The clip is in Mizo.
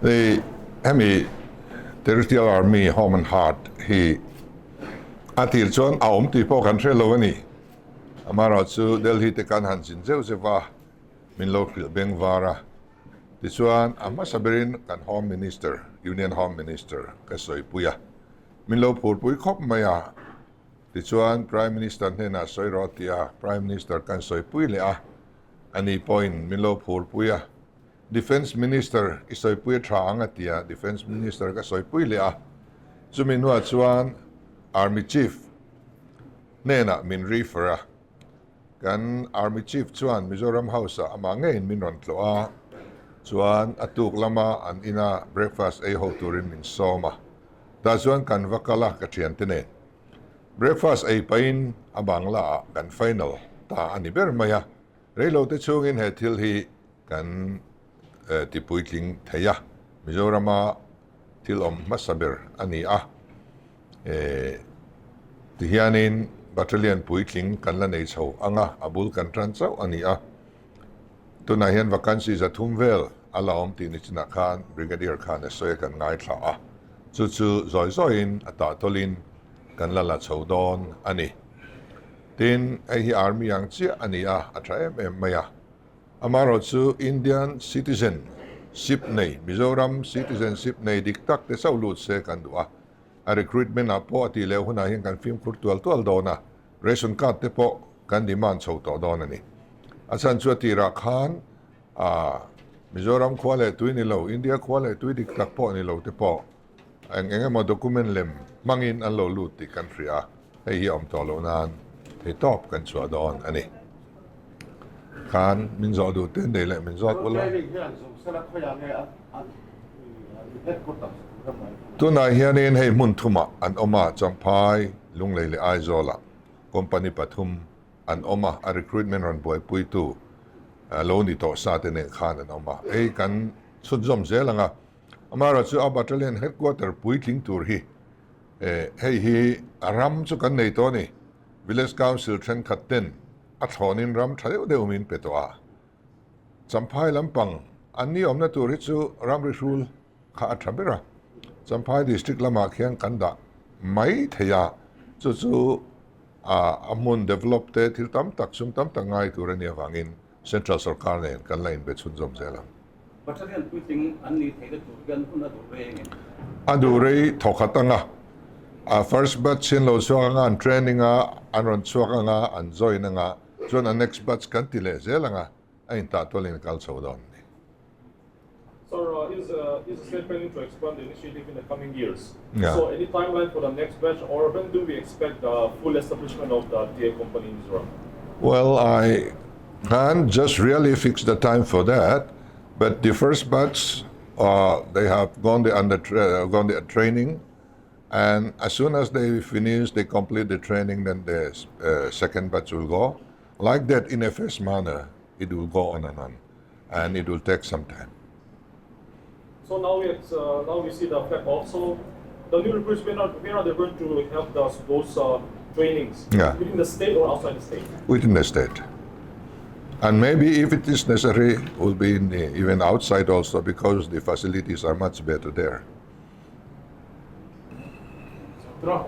Hei hemi Territorial Army Home and Heart hi a tir chuan a awm tih pawh kan hre lo a ni. Amaherawhchu Delhi te kan han zin zeuh zeuh a, min lo hrilh beng var a. Tichuan a hmasa berin kan Home Minister, Union Home Minister ka sawipui a, min lo phurpui khawp mai a. Tichuan Prime Minister hnenah sawi rawh tih a, Prime Minister kan sawipui leh a, ani pawhin min lo phurpui a. Defence Minister i sawipui a tha ang a ti a, Defence Minister ka sawipui leh a. Chumi hnuah chuan Army Chief hnenah min refer a. Kan Army Chief chuan Mizoram House-ah amah ngeiin min rawn tlawh a, chuan a tuk lama an ina breakfast ei ho turin min sawm a. Tah chuan kan va kal a ka thiante nen. Breakfast ei pahin a bangla-ah kan final ta a ni ber mai a. Reilote chhungin he thil hi kan ti puitling thei a, Mizorama thil awm hmasa ber a ni a. Tihianin battalion puitling kan la nei chho ang a, a bul kan tan chauh a ni a. Tunah hian vacancy 300 vel a la awm tih nichinah khan Brigadier khan a sawi a kan ngaithla a, chu chu zawi zawiin a tahtawlin kan la la chho dawn a ni. Tin, hei hi Army ang chiah a ni a, a tha em em mai a. Amaherawh chu Indian citizen ship nei, Mizoram citizenship nei dik tak te chauh lut se kan duh a. A recruitment ah pawh a tih leh hunah hian kan fimkhur tual tual dawn a, ration card te pawh kan demand chho tawh dawn a ni. A chhan chu a tirah khan Mizoram khua leh tui ni lo, India khua leh tui dik tak pawh ni lo te pawh Eng eng emaw document lem hmangin an lo lut tih kan hria a, hei hi a awm tawh loh nan thei tawp kan chhuah dawn a ni. Khan min zawh duh te nei leh min zawt ula. Tunah hianin hei hmun thumah an awm a, Champhai, Lunglei leh Aizawlah company pathum an awm a, a recruitment rawn buaipuitu lo ni tawh sa te nen khan an awm a, hei kan chhunzawm zel ang a. Amaherawh chu a battalion headquarter puitling tur hi hei hi a ram chu kan nei tawh a ni. Village Council thenkhat ten a thlawnin ram tha deuh deuh min pe tawh a. Champhai lampang an ni awmna tur hi chu ramri hrul kha a tha ber a. Champhai district lamah khian kan dah mai thei a, chu chu a hmun develop te thil tam tak sum tam tak ngai tur a nih avangin Central sorkar nen kan la inbe chhunzawm zel ang. Battalion puitling an nih theihna tur hian hun a duh rei engem? A duh rei thawkhat ang a. A first batch hi an lo chhuak ang a, an training a, an rawn chhuak ang a, an join ang a, chuan a next batch kan ti leh zel ang a, a intah tualin a kal chho dawn a ni. Sir, is is the state planning to expand the initiative in the coming years? Yeah. So any timeline for the next batch or when do we expect the full establishment of the TA company in Mizoram? Well, I can't just really fix the time for that, but the first batch, they have gone the under gone the training, and as soon as they finish, they complete the training, then the second batch will go. Like that, in a phased manner, it will go on and on, and it will take some time. So now it's now we see the effect also. The new recruits, when are they going to have those trainings? Yeah. Within the state or outside the state? Within the state. And maybe if it is necessary, will be even outside also because the facilities are much better there. Tra.